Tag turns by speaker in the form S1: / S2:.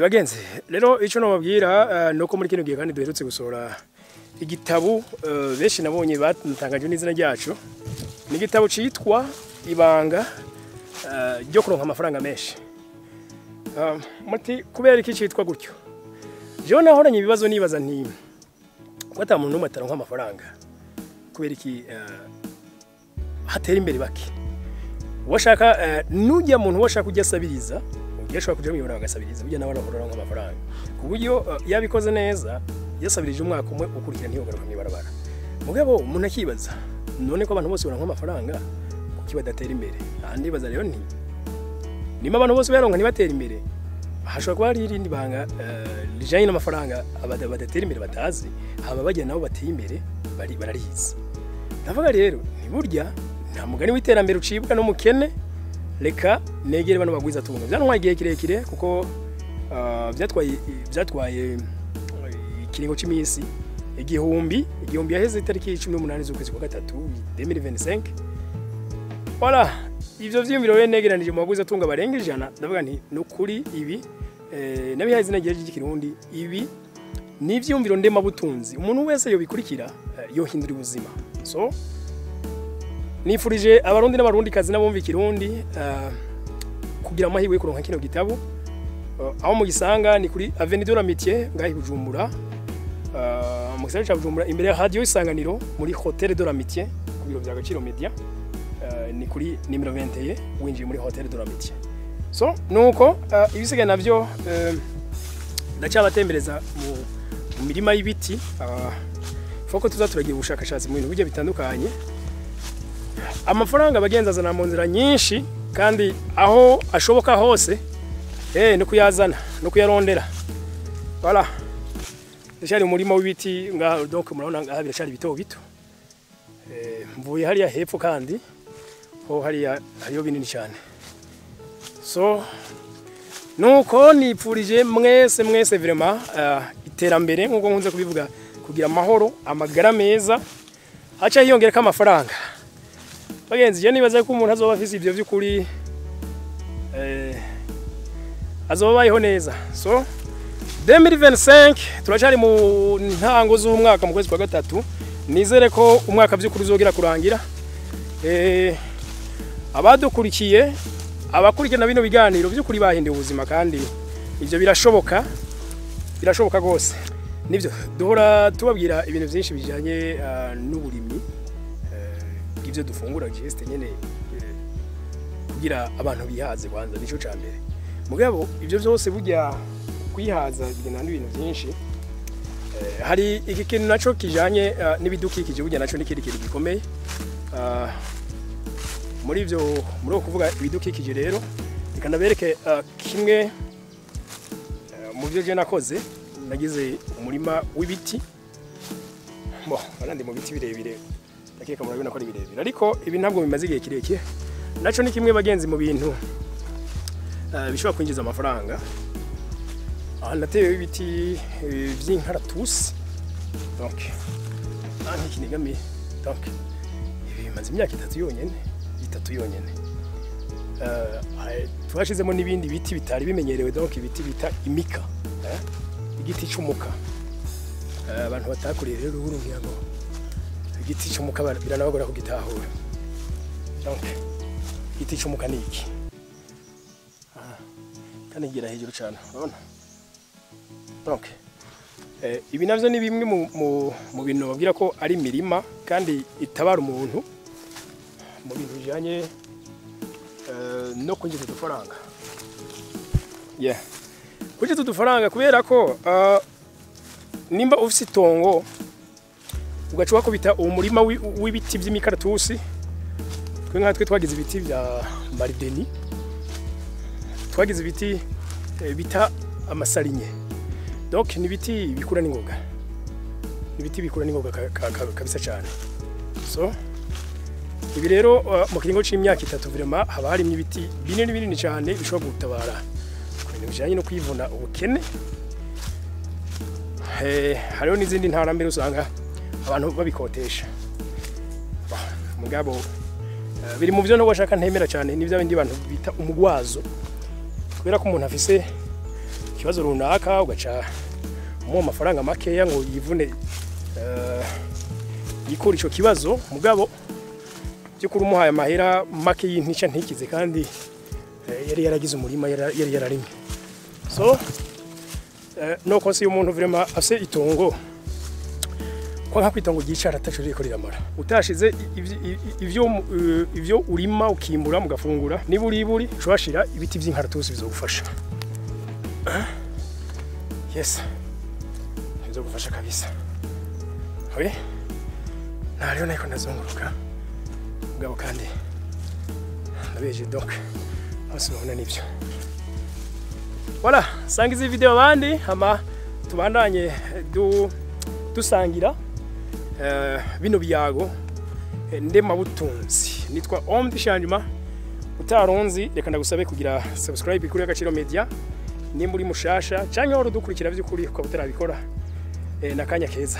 S1: Bagenzi rero, ico nobabwira nuko muri kino gihe kandi duherutse gusohora igitabo, benshi nabonye batangajwe n'izina ryacu. Ni igitabo citwa Ibanga ryo kuronka amafaranga menshi. Muti kubera iki citwa gutyo? Jewe nahoranye ibibazo, nibaza nti ko ata muntu n'umwe ataronka amafaranga, kubera iki hatera imbere bake? Washaka nujya muntu washaka kujya asabiriza, ugiye ashobora kuja mwibona agasabiriza, burya nawe arahora aronka amafaranga, ku buryo yabikoze neza, yasabirije umwaka umwe ukurikira ntiyogaruka mw'ibarabara. Mugabo umuntu akibaza, none ko abantu bose baronka amafaranga, kuki badatera imbere? Aha ndibaza rero nti nimba abantu bose bayaronka ntibatera imbere, hashobora kuba hari irindi banga rijanye n'amafaranga badatera imbere batazi, hama bajya nabo bateye imbere bari bararizi. Ndavuga rero ni burya nta mugani w'iterambere ucibwa n'umukene, reka negere bano bagwiza tunga. Byantwaye igihe kirekire kuko byatwaye ikiringo c'imisi 1000. 1000 yaheze itariki 18 z'ukwezi kwa gatatu 2025. Voilà, ivyo vyiyumviro rero negeranije mu bagwiza tunga barenga 100, ndavuga nti nukuri ibi nabihaye izina ry'ikirundi, ibi ni ivyiyumviro ndemabutunzi, umuntu wese yobikurikira yohindura ubuzima. So nifurije Abarundi n'Abarundi kazi n'abumva ikirundi kugira amahirwe yo kuronka kino gitabo. Aho mugisanga ni kuri Avenue de l'Amitié ngaho i Bujumbura, mu gisagara ca Bujumbura, imbere ya Radio Isanganiro, muri Hotel de l'Amitié, ku biro vya Gaciro Media. Ni kuri nimero 21 winjiye muri Hotel de l'Amitié. So nuko ibisigaye navyo ndacyabatembereza mu mirima y'ibiti. Foko tuza turagira ubushakashatsi mu bintu bijya bitandukanye. Amafaranga abagenzi azana mu nzira nyinshi, kandi aho ashoboka hose no kuyazana no kuyarondera. Voilà, ndacyari umurima w'ibiti ngaho. Donc murabona ngaha biracari bito bito. Mvuye hariya hepfo, kandi ho hariya hariyo binini cyane. So nuko nipfurije mwese mwese vraiment iterambere, nkuko nkunze kubivuga, kugira amahoro, amagara meza, haca hiyongereka amafaranga. Bagenzi, je nibaza ko umuntu azoba afise ivyo vy'ukuri azoba abayeho neza. So 2025 turacari mu ntango z'umwaka, mu kwezi kwa gatatu. Nizere ko umwaka vy'ukuri uzogera kurangira abadukurikiye, abakurikirana bino biganiro by'ukuri bahinduye ubuzima, kandi ivyo birashoboka, birashoboka gose. Nivyo duhora tubabwira ibintu byinshi bijanye n'uburimyi bw'ivyo dufungura, juste nyene kugira abantu bihaze kwanza, nico ca mbere. Mugabo ivyo byose burya kwihaza bigenda n'ibintu byinshi. Hari iki kintu naco kijanye n'ibidukikije, burya naco n'ikindi kintu gikomeye. Muri ivyo, muri uko kuvuga ibidukikije rero, reka ndabereke kimwe mu byo je nakoze. Nagize umurima w'ibiti. Bo ndi mu biti birebire, ndakeka murabona ko ari birebire, ariko ibi ntabwo bimaze igihe kirekire. Naco ni kimwe, bagenzi, mu bintu bishobora kwinjiza amafaranga. Aha natewe ibiti vy'inkaratusi. Donc aha ntikinegamiye. Donc ibi bimaze imyaka 3 yonyene, 3 yonyene. Twashizemo n'ibindi biti bitari bimenyerewe, donc ibiti bita imika, igiti c'umuka. Abantu batakuriye rero urungira ngo igiti c'umuka biranabagora kugitahura. Donc igiti c'umuka ni iki, kandi gira hejuru cyane, urabona. Donc ibi navyo ni bimwe mu bintu babwira ko ari imirima kandi itabara umuntu mu bintu bijanye no kwinjiza udufaranga. Yeah, kwinjiza udufaranga, kubera ko nimba ufise itongo ugaca wakubita umurima w'ibiti vy'imikaratusi, twe nka twe twagize ibiti vya marideni, twagize ibiti bita amasarinye. Donc ni ibiti bikura n'ingoga, ni ibiti bikura n'ingoga kabisa cyane. So ibi rero mu kiringo c'imyaka 3 vraiment haba harimo ibiti binini binini cyane bishobora gutabara ku bintu bijanye no kwivuna ubukene. Hariho n'izindi ntara mbere usanga abantu babikotesha. Mugabo biri mu byo no washaka ntemera cyane ni bya bindi bantu bita umugwazo, kubera ko umuntu afise Ikibazo runaka ugaca umuha amafaranga makeya ngo yivune, yikura ico kibazo. Mugabo by'ukuri umuhaye amahera make y'intica ntikize, kandi yari yaragize umurima, yari yararimye. So no konsi y'umuntu vraiment afise itongo, ko nka kwitongo ryicara ataco ririko riramara, utashize ivyo urima ukimbura mugafungura, niba uriburi ushobora ibiti vy'inkaratusi bizogufasha. Yes, bizogufasha kabisa. Oui, nta rero nariko ndazunguruka mugabo kandi ndabeje, donc hose mubona nivyo. Voilà, sangiza iyi video abandi, hama tubandanye dusangira bino biyago ndemabutunzi. Nitwa Omdi Shanjuma. Utaronzi, reka ndagusabe kugira subscribe kuri Agaciro Media nimba uri mushasha, canke wari udukurikira vy'ukuri ukaba utarabikora. Nakanya keza.